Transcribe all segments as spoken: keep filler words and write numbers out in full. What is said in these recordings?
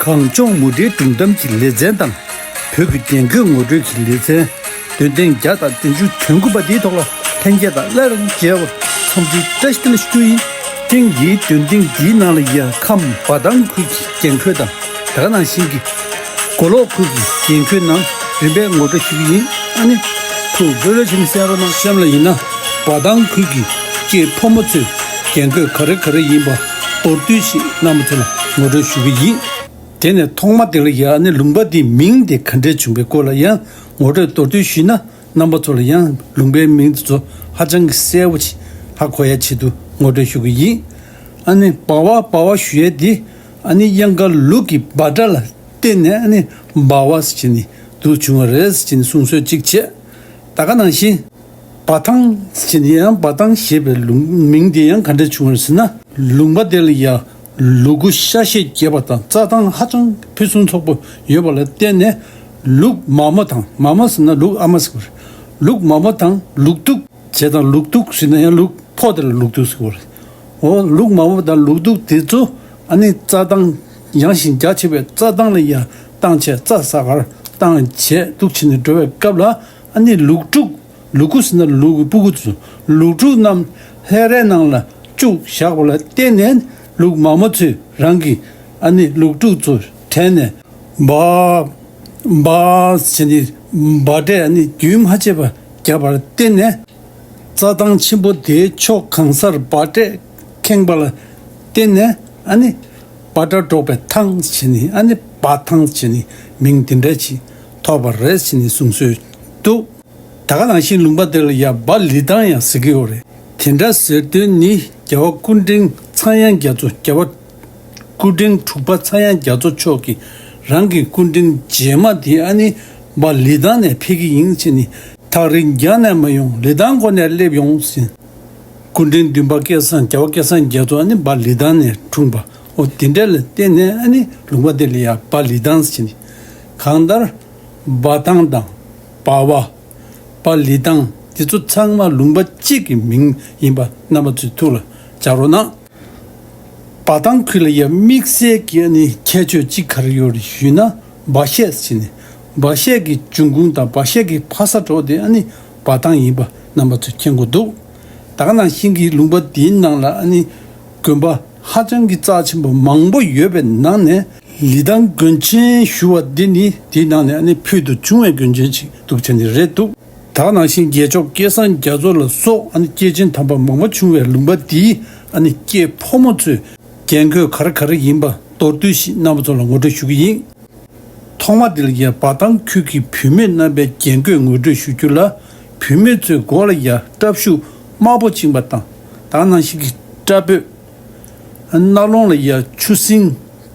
གངས་ལྗོངས་མུ་འབྲེལ་སྒྲུང་གཏམ་གྱི་ལེ་ཚན་དང་། བོད་ཀྱི་རྒྱན་གོས་ངོ་སྤྲོད་ཀྱི་ལེ་ཚན། འདོན་ཐེངས་བརྒྱ་དང་བདུན་ཅུ་དོན་དགུ་པ་འདིའི་ཐོག་ལ་ལྷན་རྒྱས་དང་སླར་མཇལ་བར་འཚམས་འདྲི་བཀྲ་ཤིས་བདེ་ལེགས་ཞུ་རྒྱུ་ཡིན། ཐེངས་འདིའི་འདོན་ཐེངས་འདིའི་ནང་ལ་ཡ་ཁམས་འབའ་ཐང་ཁུལ་གྱི་རྒྱན་གོས་དང་། ད་ག་ནང་བཞིན་གྱི་མགོ་ལོག་ཁུལ་གྱི་རྒྱན་གོས་རྣམས་རིམ་པས་ངོ་སྤྲོད་ཞུ་གི་ཡིན། ཨ་ནི་ཐུགས་ལྷོད་ལྷོད་བྱས་ནས་གསན་རོགས་གནང་། གཤམ་ལ་ཡིན་ན་འབའ་ཐང་ཁུལ་གྱི་སྐྱེས་ཕོ་མོ་ཚོས་རྒྱན་གོས་ག་རེ་ག་རེ་ཡིན་པ་མདོར་བསྡུས་ཤིག་རྣམ་པ་ཚོ་ལ་ངོ་སྤྲོད་ཞུ་གི་ཡིན། དེ་ནས་ཐོག་མ་དེ་ལ་ཡ་ཨ་ནི་ལུང་པ་འདིའི་མིང་དེ་ག་འདྲས་བྱུང་བའི་སྐོར་ལ་ཡང་ངོ་སྤྲོད་མདོར་བསྡུས་ཞུས་ན། རྣམ་པ་ཚོ་ལ་ཡང་ལུང་པའི་མིང་དེ་ཚོ་ཧ་ཅང་གི་གསལ་པོ་ཅིག་ཧ་གོ་ཡ་ཆེད་དུ་ངོ་སྤྲོད་ཞུ་གི་ཡིན། ཨ་ནི་འབའ་བ་འབའ་བ་ཞུ་ཡས་དེ་ཨ་ནི་གཡང་དཀར་ལུག་གི་འབའ་སྒྲ་ལ་བརྟེན་ནས་ཨ་ནི་འབའ་བ་ཟེར་བྱས་ནས་འདུག་བྱུང་བ་རེད་ཟེར་བྱས་ནས་གསུང་སྲོལ་གཅིག་བྱས། ད་ག་ནང་བཞིན་འབའ་ཐང་ཟེར་བྱས་ནས་ཡང་འབའ་ཐང་ཞེས་པའི་ལུང་མིང་དེ་ཡང་ག་འདྲས་བྱུང་བ་རེད་ཟེར་ན། ལུང་པ་དེ་ལ་ཡ་ལུ་གུ་ཤ་ཤེད་རྒྱས་པ་དང་རྩྭ་ཐང་ཧ་ཅང་ཕུན་སུམ་ཚོགས་པོ་ཡོད་པ་ལ་བརྟེན་ནས། ལུག་མ་མོ་དང་། མ་མོ་ཟེར་ན་ལུག་ཨ་མ་ཟེར་བ་རེད། ལུག་མ་མོ་དང་ལུག་སྟུག་བྱས་དང་། ལུག་སྟུག་ཟེར་ན་ཡང་ལུག་ཕོ་དེ་ལ་ལུག་སྟུག་ཟེར་བ་རེད། འོ་ལུག་མ་མོ་དང་ལུག་སྟུག་དེ་ཚོ་ཨ་ནི་རྩྭ་ཐང་ཡངས་ཤིང་རྒྱ་ཆེ་བའི་རྩྭ་ཐང་ལ་ཡ་བཏང་བྱས། རྩྭ་ས་གར་བཏང་བྱས་འདུག་བྱས་ནས་འགྲོ་བའི་སྐབས་ལ་ཨ་ནི་ལུག་ཕྲུག་ལུ་གུ་ཟེར་ན་ལུག་གི་སྤུ་གུ་ཚོ། ལུག་ཕྲུག་རྣམས་ལྷས་རའི་ནང་ལ་བཅུག་བཞག་པ་ལ་བརྟེན་ནས། ལུག་མ་མོ་ཚོས་རང་གི་ཨ་ནི་ལུག་ཕྲུག་ཚོ་དྲན་ནས། འབའ་འབའ་ཟེར་ནས་འབའ་སྒྲས་ཨ་ནི་རྒྱུན་མ་ཆད་པར་བརྒྱབ་པར་བརྟེན་ནས། རྩྭ་ཐང་ཆེན་པོ་དེའི་ཕྱོགས་གང་སར་འབའ་སྒྲས་ཁེངས་པ་ལ་བརྟེན་ནས། ཨ་ནི་འབའ་སྒྲ་སྒྲོག་པའི་ཐང་ཟེར་ནས། ཨ་ནི་འབའ་ཐང་ཟེར་ནས་མིང་དེ་འདྲ་ཞིག་ཐོགས་པ་རེད་ཟེར་ནས་གསུང་སྲོལ་འདུག། ད་ག་ནང་བཞིན་ལུང་པ་དེ་ལ་ཡ་འབའ་ལི་ཐང་ཡང་ཟེར་གྱི་ཡོད་རེད། དེ་འདྲ་ཟེར་དོན་ནི། རྒྱལ་བ་སྐུ་ཕྲེང་ཚངས་དབྱངས་རྒྱ་མཚོ། རྒྱལ་བ་སྐུ་ཕྲེང་དྲུག་པ་ཚངས་དབྱངས་རྒྱ་མཚོ་མཆོག་གིས་རང་གི་སྐུ་ཕྲེང་རྗེས་མ་དེ་ཨ་ནི་འབའ་ལི་ཐང་ནས་ཕེབས་ཀྱི་ཡིན་ཟེར་ནས། ཐག་རིང་རྒྱང་ནས་མ་ཡོང་། ལི་ཐང་སྒོ་ནས་སླེབས་ཡོང་ཟེར། སྐུ་ཕྲེང་བདུན་པ་སྐལ་བཟང་། རྒྱལ་བ་སྐལ་བཟང་རྒྱ་མཚོ་ཨ་ནི་འབའ་ལི་ཐང་ནས་འཁྲུངས་པ། འོ་དེ་འདྲ་ལ་བརྟེན་ནས་ཨ་ནི་ལུང་པ་དེ་ལ་ཡ་འབའ་ལི་ཐང་ཟེར་ནས། གང་ལྟར་འབའ་ཐང་དང་འབའ་བ། འབའ་ལི་ཐང་དེ་ཚོ་ཚང་མ་ལུང་པ་གཅིག་གི་མིང་ཡིན་པ་རྣམ་པ་ཚོས་ཐུགས་ལ་འཇགས་རོགས་གནང་། འབའ་ཐང་ཁུལ་ལ་ཡ་དམིགས་བསལ་གྱི་ཨ་ནི་ཁྱད་ཆོས་གཅིག་ག་རེ་ཡོད་རེད་ཞུས་ན། འབའ་གཞས་ཟེར་ནས། འབའ་གཞས་ཀྱི་འབྱུང་ཁུངས་དང་འབའ་གཞས་ཀྱི་ཕ་ས་གྲོགས་དེ་ཨ་ནི་འབའ་ཐང་ཡིན་པ་རྣམ་པ་ཚོས་མཁྱེན་གྱི་འདུག། ད་ག་ནང་བཞིན་གྱི་ལུང་པ་འདིའི་ནང་ལ་ཨ་ནི་དགོན་པ་ཧ་ཅང་གི་རྩ་ཆེན་པོ་མང་པོ་ཡོད་པའི་ནང་ནས། ལི་ཐང་དགོན་ཆེན་ཞུ་བ་འདི་ནི་དེའི་ནང་ནས་ཨ་ནི་ཕུལ་དུ་བྱུང་བའི་དགོན་ཆེན་ཞིག་འདུག་བྱས་ནས་རེད་འདུག། ད་ག་ནང་བཞིན་རྒྱལ་མཆོག་སྐལ་བཟང་རྒྱ་མཚོ་ལ་སོགས་ཨ་ནི་སྐྱེས་ཆེན་དམ་པ་མང་པོ་བྱུང་བའི་ལུང་པ་འདིའི་ཨ་ནི་སྐྱེས་ཕོ་མོ་ཚོས་རྒྱན་གོས་ག་རེ་ག་རེ་ཡིན་པ་མདོར་བསྡུས་ཤིག་རྣམ་པ་ཚོ་ལ་ངོ་སྤྲོད་ཞུ་གི་ཡིན། ཐོག་མ་དེ་ལ་ཡ་འབའ་ཐང་ཁུལ་གྱི་བུད་མེད་རྣམ་པའི་རྒྱན་གོས་ངོ་སྤྲོད་ཞུ་རྒྱུ་ལ། བུད་མེད་ཚོའི་མགོ་ལ་ཡ་སྐྲ་ཤུགས་དམར་པོ་བཅིངས་པ་དང་། ད་ག་ནང་བཞིན་གྱི་སྐྲ་སྤོས། རྣ་ལོང་ལ་ཡ་ཆུ་སྲིན་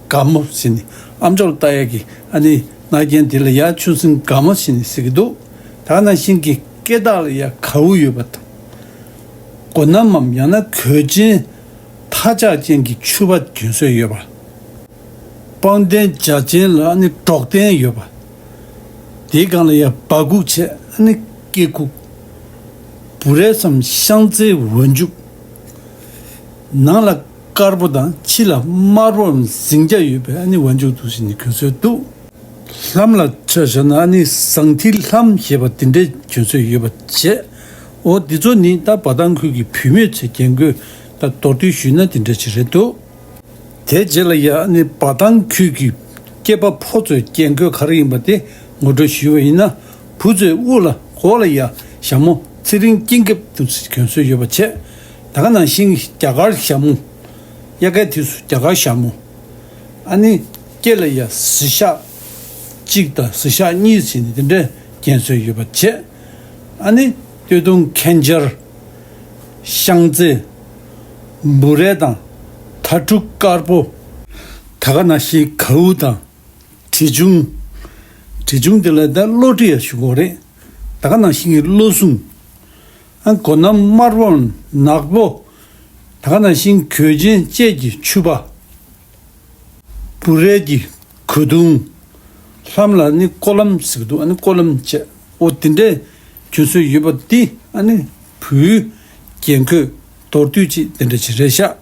སྒ་མོ་ཟེར་ནས། ཨམ་ཅོག་ལ་བཏགས་ཡ་གི་ཨ་ནི་རྣ་རྒྱན་དེ་ལ་ཡ་ཆུ་སྲིན་སྒ་མོ་ཟེར་ནས་ཟེར་གྱི་འདུག། ད་ག་ནང་བཞིན་གྱི་སྐེ་ཐག་ལ་ཡ་གའུ་ཡོད་པ་དང་། མགོ་ནམ་མམ་ཡང་ན་གོས་ཆེན་མཐའ་ལྕགས་ཅན་གྱི་ཕྱུ་པ་གྱོན་སྲོལ་ཡོད་པ། པང་གདན་རྒྱ་ཆེན་ལ་ཨ་ནི་འབྲོག་གདན་ཡོད་པ། དེའི་སྒང་ལ་ཡ་སྦ་ཁུག་བྱས་ཨ་ནི་སྐེ་ཁུག། འབུ་རས་སམ་ཤང་ཙེའི་འོག་འཇུག། ནང་ལ་དཀར་པོ་དང་ཕྱི་ལ་དམར་པོའམ་ཟིང་སྐྱ་ཡོད་པའི་ཨ་ནི་འོག་འཇུག་འདུག་ཟེར་ནས་གྱོན་སྲོལ་འདུག། ལྷམ་ལ་ཆ་བཞག་ན་ཨ་ནི་ཟངས་མཐིལ་ལྷམ་ཞེས་པ་དེ་འདྲའི་གྱོན་སྲོལ་ཡོད་པ་བྱས། འོ་འདི་ཚོ་ནི་ད་འབའ་ཐང་ཁུལ་གྱི་བུད་མེད་ཚོའི་རྒྱན་གོས་ད་མདོར་བསྡུས་ཞུས་ན་དེ་འདྲ་ཞིག་རེད་འདུག། དེ་རྗེས་ལ་ཡ་ཨ་ནི་འབའ་ཐང་ཁུལ་གྱི་སྐྱེས་པ་ཕོ་ཚོའི་རྒྱན་གོས་ག་རེ་ཡིན་པ་དེ་ངོ་སྤྲོད་ཞུས་པ་ཡིན་ན། བུ་ཚོའི་དབུ་ལ་མགོ་ལ་ཡ་ཞྭ་མོ་ཚེ་རིང་སྐྱིད་འགེབས་འདུག་གྱོན་སྲོལ་ཡོད་པ་བྱས། ད་ག་ནང་བཞིན་རྒྱ་གར་ཞྭ་མོ། དབྱར་ཁའི་དུས་སུ་རྒྱ་གར་ཞྭ་མོ། ཨ་ནི་སྐེ་ལ་ཡ་གཟི་ཤག་གཅིག་དང་གཟི་ཤག་གཉིས་ཟེར་ནས་དེ་འདྲའི་རྒྱན་སྲོལ་ཡོད་པ་བྱས། ཨ་ནི་སྟོད་ཐུང་ཁེན་ཇར། ཤང་ཙེ། འབུ་རས་དང་། ཐ་ཕྲུག་དཀར་པོ། ད་ག་ནང་བཞིན་གའུ་དང་། གྲི་ཆུང་། གྲི་ཆུང་དེ་ལ་ད་བློ་གྲི་ཡང་ཞུ་གི་རེད། ད་ག་ནང་བཞིན་གྱི་བློ་ཟུང་། ཨ་མགོ་ནམ་དམར་པོ་ནག་པོ། ད་ག་ནང་བཞིན་གོས་ཆེན་བཅས་ཀྱི་ཕྱུ་པ། འབུ་རས་ཀྱི་གོས་ཐུང་། ལྷམ་ལ་ནི་ཀོ་ལམ་ཟེར་གྱི་འདུག། ཨ་ནི་ཀོ་ལམ་བཅས། འོ་དེ་འདྲའི་གྱོན་སྲོལ་ཡོད་པ་འདི་ཨ་ནི་བུའི་རྒྱན་གོས་མདོར་བསྡུས་ཅིག་དེ་འདྲ་ཅིག་རེད་ཤག།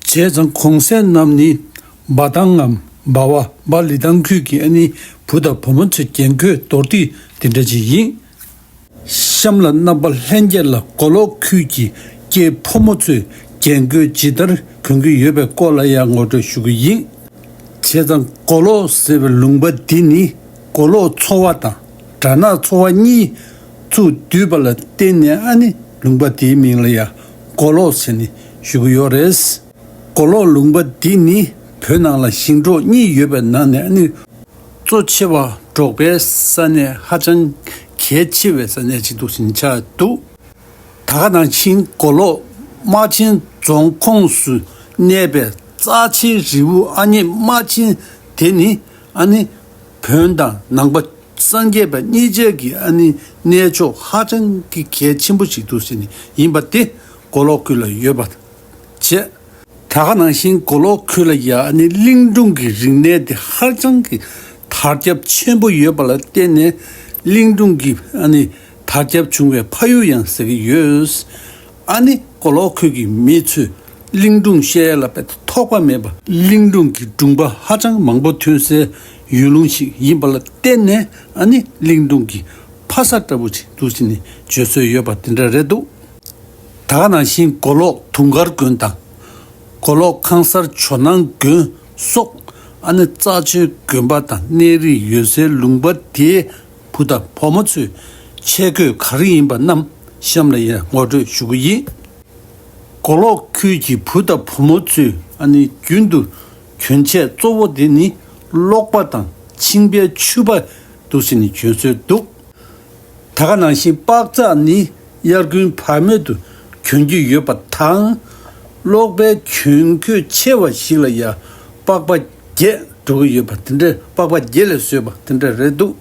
བྱས་ཙང་གོང་གསལ་རྣམས་ནི་འབའ་ཐང་ངམ་ འབའ་བ་འབའ་ལི་ཐང་ཁུལ་གྱི་ཨ་ནི་བུ་དང་བུ་མོ་ཚོའི་རྒྱན་གོས་མདོར་བསྡུས་དེ་འདྲ་ཅིག་ཡིན། གཤམ་ལ་རྣམ་པ་ལྷན་རྒྱས་ལ་མགོ་ལོག་ཁུལ་གྱི་སྐྱེས་ཕོ་མོ་ཚོས་རྒྱན་གོས་ཇི་ལྟར་གོན་གྱི་ཡོད་པའི་སྐོར་ལ་ཡང་ངོ་སྤྲོད་ཞུ་གི་ཡིན། བྱས་ཙང་མགོ་ལོག་ཟེར་བའི་ལུང་པ་འདི་ནི་མགོ་ལོག་ཚོ་བ་དང་སྦྲ་ནག་ཚོ་བ་གཉིས་ཚུར་འདུས་པ་ལ་བརྟེན་ནས་ཨ་ནི་ལུང་པ་འདིའི་མིང་ལ་ཡང་མགོ་ལོག་ཟེར་ནས་ཞུ་གི་ཡོད་རེད། མགོ་ལོག་ལུང་པ་འདི་ནི་བོད་ནང་ལ་ཞིང་འབྲོག་གཉིས་ཡོད་པའི་ནང་ནས་ཨ་ནི་གཙོ་ཆེ་བ་འབྲོག་པའི་ས་གནས་ཧ་ཅང་གལ་ཆེ་བའི་ས་གནས་ཅིག་འདུག་ཟིན་ཆགས་འདུག་ད་ག་ནང་བཞིན་མགོ་ལོག་རྨ་ཆེན་རྫོང་ཁོངས་སུ་གནས་པའི་རྩ་ཆེའི་རི་བོ་ཨ་མྱེས་རྨ་ཆེན་དེ་ནི་ཨ་ནི་བོན་དང་ནང་པ་སངས་རྒྱས་པ་གཉིས་ཆར་གྱི་ཨ་ནི་གནས་མཆོག་ཧ་ཅང་གི་གལ་ཆེན་པོ་ཞིག་འདུག་ཟེར་ནས་ཡིན་པ་དེ་མགོ་ལོག་ཁུལ་ལ་ཡོད་པ་བྱས། ད་ག་ནང་བཞིན་མགོ་ལོག་ཁུལ་ལ་ཡ་ཨ་ནི་གླིང་སྒྲུང་གི་རིག་གནས་དེ་ཧ་ཅང་གི་དར་ཁྱབ་ཆེན་པོ་ཡོད་པ་ལ་བརྟེན་ནས་གླིང་སྒྲུང་གི་ཨ་ནི་དར་ཁྱབ་བྱུང་བའི་ཕ་ཡུལ་ཡང་ཟེར་གྱི་ཡོད། ཨ་ནི་མགོ་ལོག་ཁུལ་གྱི་མི་ཚོས་གླིང་སྒྲུང་བཤད་ཡ་ལ་དཔེ་ཐོགས་པ་མེད་པ་གླིང་སྒྲུང་གི་སྒྲུང་པ་ཧ་ཅང་མང་པོ་ཐོན་སའི་ཡུལ་ལུང་ཞིག་ཡིན་པ་ལ་བརྟེན་ནས་ཨ་ནི་གླིང་སྒྲུང་གི་ཕ་ས་འདྲ་པོ་ཅིག་འདུག་ཟེར་ནས་བརྗོད་སྲོལ་ཡོད་པ་དེ་འདྲ་རེད་འདུག་ད་ག་ནང་བཞིན་མགོ་ལོག་དུང་དཀར་དགོན་དང་། མགོ་ལོག་ཁང་གསར་ཇོ་ནང་དགོན་སོགས་ཨ་ནི་རྩ་ཆེའི་དགོན་པ་དང་གནས་རིས་ཡོད་སའི་ལུང་པ་དེའི་བུ་དང་བུ་མོ་ཚོའི་ཆས་གོས་ག་རེ་ཡིན་པ་རྣམས་གཤམ་ལ་ཡང་ངོ་སྤྲོད་ཞུ་གི་ཡིན། མགོ་ལོག་ཁུལ་གྱི་བུ་དང་བུ་མོ་ཚོས་ཨ་ནི་རྒྱུན་དུ་གྱོན་ཆས་གཙོ་བོ་དེ་ནི་གློག་པ་དང་ཆིང་པའི་ཕྱུ་པ་འདུག་ཟེར་ནས་གྱོན་སྲོལ་འདུག་ད་ག་ནང་བཞིན་པགས་ཚག་ནི་དབྱར་དགུན་བར་མེད་དུ་གྱོན་གྱི་ཡོད་པ་དང་། གློག་པའི་གྱོན་གོས་ཆེ་བ་ཞིག་ལ་ཡང་པགས་པ་བརྒྱད་འགྲོ་གི་ཡོད་པ་དེ་འདྲ། པགས་པ་བརྒྱད་ལས་བཟོས་པ་དེ་འདྲ་རེད་འདུག་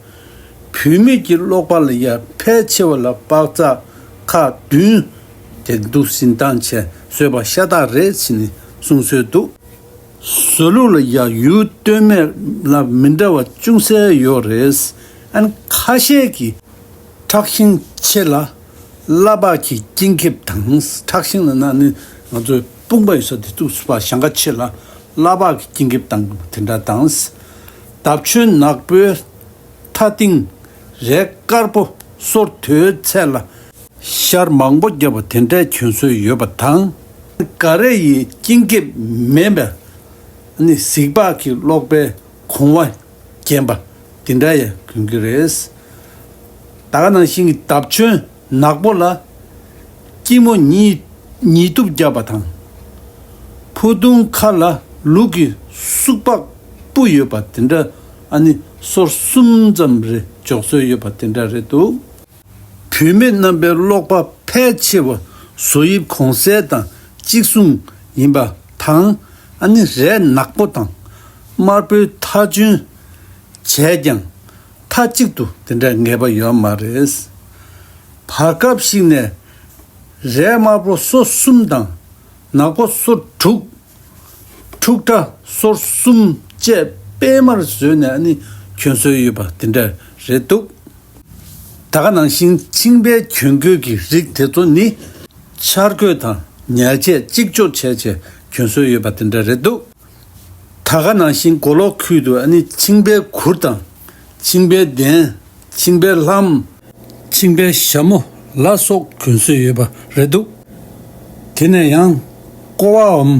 བུད་མེད་ཀྱི་གློག་པ་ལ་ཡང་ཕལ་ཆེ་བ་ལ་པགས་ཚག་ཁག་བདུན་དེ་འདུག་ཟིན་སྟངས་བྱས་བཟོས་པ་ཤ་སྟག་རེད་ཟེར་ནས་གསུངས་སྲོལ་འདུག་བཟོ་ལུགས་ལ་ཡང་ཡུལ་སྟོད་སྨད་ལ་མི་འདྲ་བ་ཅུང་ཟད་ཡོད་རེད། ཨ་ནི་ཁ་ཤས་ཀྱིས་ཁྲག་ཤིང་ཆེ་ལ་གླ་པགས་ཀྱི་དཀྱིལ་འཁེབས་དང་། ཁྲག་ཤིང་ལ་ན་ནི་ང་ཚོའི་དཔུང་པ་ཡོད་ས་དེ་བཙུགས་པ་ཞེང་ཁ་ཆེ་ལ་གླ་པགས་ཀྱི་དཀྱིལ་འཁེབས་དང་དེ་འདྲ་དང་། འདབ་ཆོས་ནག་པོའི་མཐའ་སྟེང་རས་དཀར་པོ་སོར་དོའི་ཚད་ལ་ཤར་མང་པོ་བརྒྱབ་པ་དེ་འདྲའི་གྱོན་སྲོལ་ཡོད་པ་དང་། ག་རེ་ཡི་དཀྱིལ་འཁེབས་མིན་པའི་ནི་གཟིག་ལྤགས་ཀྱི་གློག་པའི་གོང་བ་བརྒྱན་པ་དེ་འདྲ་ཡང་གྱོན་གྱི་རེད། ད་ག་ནང་བཞིན་གྱི་འདབ་ཆོས་ནག་པོ་ལ་སྐྱི་མོ་ཉིས་ཉིས་གཏུབ་བརྒྱབ་པ་དང་། ཕོ་ཐུང་ཁ་ལ་ལུག་གི་སུག་པགས་སྤུ་ཡོད་པ་དེ་འདྲ་ཨ་ནི་སོར་གསུམ་ཙམ་རེ་འཇོག་སྲོལ་ཡོད་པ་དེ་འདྲ་རེད་འདུག་བུད་མེད་རྣམ་པའི་གློག་པ་ཕལ་ཆེ་བ་བཟོ་དབྱིབས་གོང་གསལ་དང་གཅིག་མཚུངས་ཡིན་པ་དང་། ཨ་ནི་རས་ནག་པོ་དང་དམར་པོའི་ཐག་གྱོན་བྱས་ཀྱང་མཐའ་གཅིག་ཏུ་དེ་འདྲ་ངེས་པ་ཡོད་མ་རེད། བར་སྐབས་ཤིག་ནས་རས་དམར་པོ་སོ་གསུམ་དང་ནག་པོ་སོ་དྲུག་དྲུག་སྒྲ་སོར་གསུམ་བཅས་སྤེལ་མར་བཟོས་ནས་ཨ་ནི་གྱོན་སྲོལ་ཡོད་པ་དེ་འདྲ་རེད་འདུག་ད་ག་ནང་བཞིན་མཆིན་པའི་གྱོན་གོས་ཀྱི་རིགས་དེ་ཚོ་ནི་འཆར་གོས་དང་ཉལ་ཆས་གཅིག་ལྕོགས་བྱས་བྱས་གྱོན་སྲོལ་ཡོད་པ་དེ་འདྲ་རེད་འདུག་ད་ག་ནང་བཞིན་མགོ་ལོག་ཁུལ་དུ་ཨ་ནི་མཆིན་པའི་གུར་དང་མཆིན་པའི་གདན། མཆིན་པའི་ལྷམ། མཆིན་པའི་ཞྭ་མོ་ལ་སོགས་གྱོན་སྲོལ་ཡོད་པ་རེད་འདུག་དེ་ནས་ཡང་ཀོ་བའམ་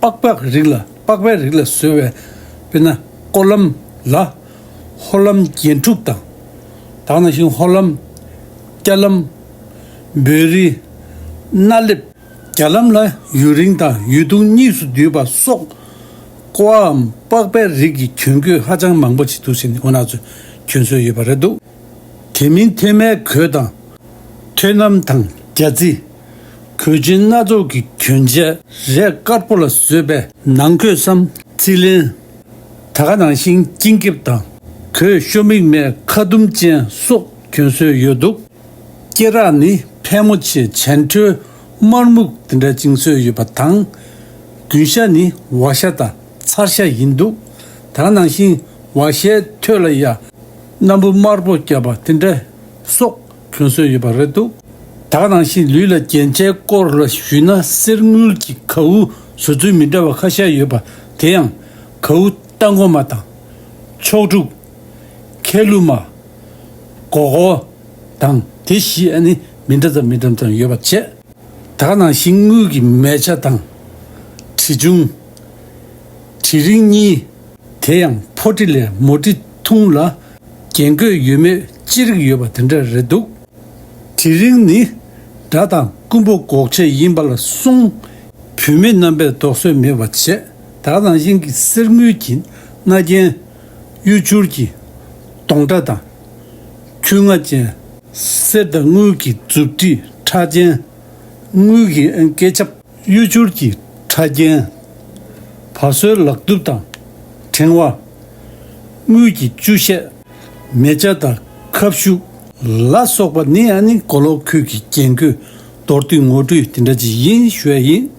པགས་པའི་རིགས་ལ་པགས་པའི་རིགས་ལ་བཟོས་པའི་དཔེར་ན་ཀོ་ལམ་ལ་ཧོ་ལམ་རྒྱན་དྲུག་དང་། ད་ག་ནང་བཞིན་ཧོ་ལམ། སྐྱ་ལམ། བོད་རིལ། སྣ་ལེབ། རྒྱ་ལམ་ལ་ཡུ་རིང་དང་ཡུ་ཐུང་གཉིས་སུ་བསྡུས་པ་སོགས་ཀོའམ་པགས་པའི་རིགས་ཀྱི་གྱོན་གོས་ཧ་ཅང་མང་པོ་ཅིག་འདུག་ཟེར་ནས་ཁོང་རྣམ་ཚོས་གྱོན་སྲོལ་ཡོད་པ་རེད་འདུག་དེ་མིན་ཐེ་མའི་གོས་དང་། ཐོད་སྣམ་དང་རྒྱ་རྩི། གོས་ཆེན་སྣ་ཚོགས་ཀྱི་གྱོན་ཆས་རས་དཀར་པོ་ལ་བཟོས་པའི་ནང་གོས་སམ་རྩི་ལེན། ད་ག་ནང་བཞིན་དཀྱིལ་འཁེབས་དང་གོས་ཤོ་མིག་མའི་ཁ་དུམ་ཅན་སོགས་གྱོན་སྲོལ་ཡོད་འདུག་སྐེ་རགས་ནི་ཕལ་མོ་ཆེ་བྱན་ཁྲོལ་དམར་སྨུག་དེ་འདྲ་བཅིངས་སྲོལ་ཡོད་པ་དང་། དགུན་ཤ་ནི་ཝ་ཤ་དང་ཚར་ཤ་ཡིན་འདུག་ད་ག་ནང་བཞིན་ཝ་ཤའི་ཐོད་ལ་ཡ་སྣམ་བུ་དམར་པོ་བརྒྱབ་པ་དེ་འདྲ་སོགས་གྱོན་སྲོལ་ཡོད་པ་རེད་འདུག་ད་ག་ནང་བཞིན་ལུས་ལ་རྒྱན་ཆའི་སྐོར་ལ་ཞུས་ན་གསེར་དངུལ་གྱི་གའུ་བཟོ་ཚུལ་མི་འདྲ་བ་ཁ་ཤས་ཡོད་པ་དེ་ཡང་གའུ་ རྟ་མགོ་མ་དང་། མཆོག་གྲུབ། ཁ་ལུ་མ། སྒོར་སྒོར་དང་དེ་བཞི་ཨ་ནི་མི་འདྲ་ཙམ་མི་འདྲ་ཙམ་ཡོད་པ་བྱས། ད་ག་ནང་བཞིན་དངུལ་གྱི་མལ་ཆ་དང་། གྲི་ཆུང་། གྲི་རིང་གཉིས། དེ་ཡང་ཕོ་གྲི་ལས་མོ་གྲི་ཐུང་ལ་རྒྱན་གོས་ཡོད་མེད་ཅི་རིགས་ཡོད་པ་དེ་འདྲ་རེད་འདུག། གྲི་རིང་ནི་དགྲ་དང་རྐུན་པོ་འགོག་ཆེད་ཡིན་པ་ལ་སྲུང་། བུད་མེད་རྣམ་པས་འདོགས་སྲོལ་མེད་པ་བྱས། ད་ག་ནང་བཞིན་གྱི་གསེར་དངུལ་གྱི་རྣ་རྒྱན། གཡུ་བྱུར་གྱི་དོང་ཁྲ་དང་། ཁྱུང་ལྔ་ཅན། གསེར་དང་དངུལ་གྱི་མཛུབ་དཀྲིས་ཕྲ་ཅན། དངུལ་གྱི་སྐེ་ཆབ། གཡུ་བྱུར་གྱི་ཕྲ་རྒྱན། བ་སོའི་ལག་གདུབ་དང་ཕྲེང་བ། དངུལ་གྱི་བཅུ་ཤད། མལ་ཆ་དང་ཁབ་ཤུབས་ལ་སོགས་པ་ནི་ཨ་ནི་མགོ་ལོག་ཁུལ་གྱི་རྒྱན་གོས། མདོར་བསྡུས་ངོ་སྤྲོད་དེ་འདྲ་ཅིག་ཡིན་ཞུ་ཡ་ཡིན།